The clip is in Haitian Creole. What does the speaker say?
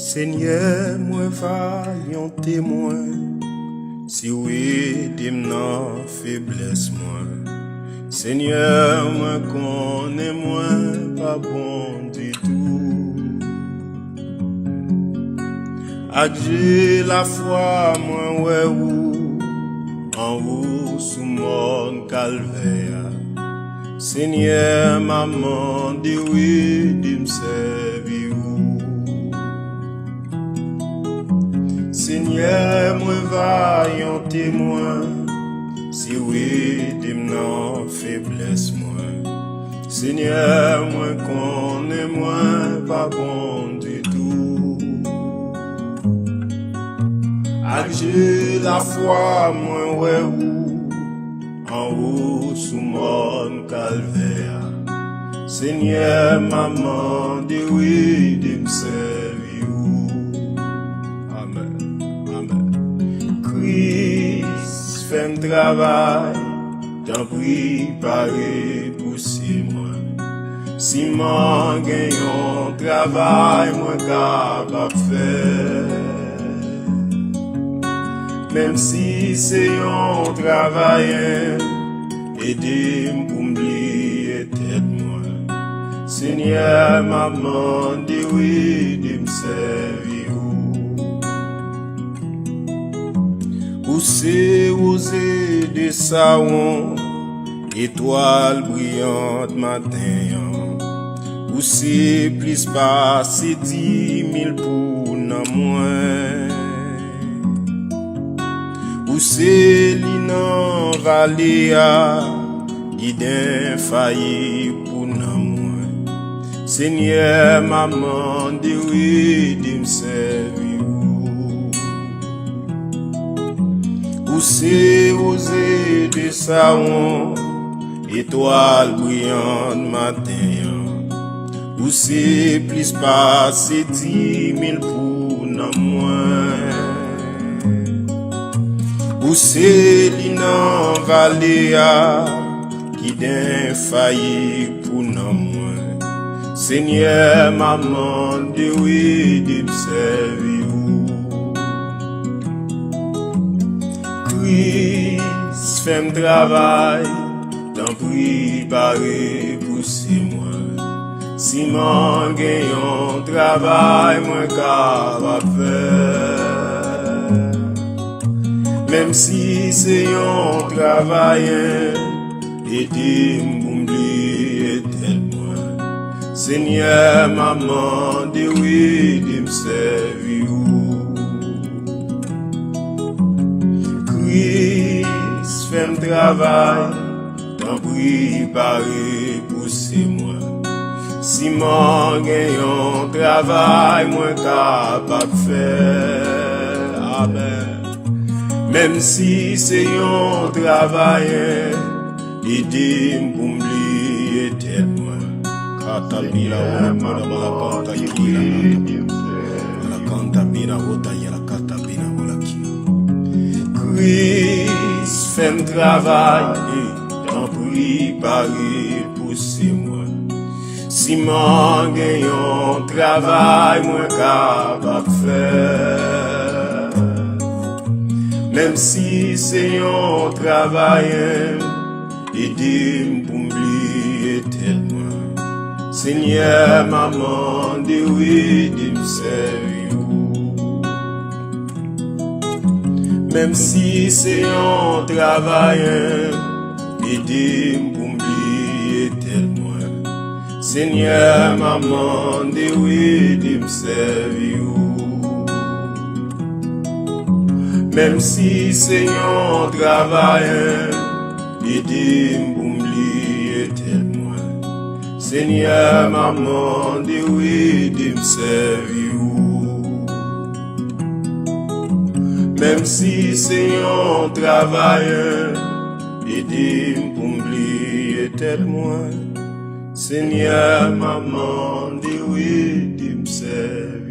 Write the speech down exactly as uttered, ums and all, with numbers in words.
Senyè, mwen va yon temwen, si w ede m nan feblès mwen. Senyè, mwen konnen mwen pa bon ditou. Ak je lafwa mwen wè ou anwo sou mòn Kalvè a. Senyè, m ap mande w ede m sèvi ou. Senyè, mwen va yon temwen, si w ede m nan feblès mwen. Senyè, mwen konnen mwen pa bon ditou. Ak je lafwa mwen wè ou anwo sou mòn Kalvè a. Senyè, m ap mande w ede m sèvi ou. Amèn. Amèn. Kris, fè m travay, tanpri pare pou se mwen. Si m gen yon travay mwen kapab fè, menm si se yon travay enb, ede m pou m bliye tèt mwen. Senyè, m ap mande w ede m sèvi ou. Ou se woze de Sawon, etwal briyant maten an. Ou se plis pase di mil pou nanm mwen. Ou se li nan vale a, gid enfayib pou nanm mwen. Senyè, m ap mande w ede m sèvi ou. Ou se woze de Sawon, etwal briyant maten an. Ou se plis pase di mil pou nanm mwen. Ou se li nan vale a, gid enfayib pou nanm mwen. Senyè, m ap mande w ede m sèvi ou. Kris, fè m travay, tanpri pare pou se mwen. Si m gen yon travay mwen kapab fè, menm si se yon travay enb, ede m pou m bliye tèt mwen. Senyè, m ap mande w ede m sèvi ou. Kris, fè m travay, tanpri pare pou se mwen. Si m gen yon travay mwen kapab fè, amèn. Menm si se yon travay enb, ede m pou m bliye tèt mwen. Katabila wonabala pantakila. La kantabina wotaya la katabina wolaki. Kris, fè m travay, tanpri pare pou se mwen. Si m gen yon travay mwen kapab fè, menm si se yon travay enb, ede m pou m bliye tèt mwen. Senyè, m ap mande w ede m sèvi ou. Menm si se yon travay enb, ede m pou m bliye tèt mwen. Senyè, m ap mande w ede m sèvi ou. Menm si se yon travay enb, ede m pou m bliye tèt mwen. Senyè, m ap mande w ede m sèvi ou. Menm si se yon travay enb, ede m pou m bliye tèt mwen. Senyè, m ap mande w ede m sèvi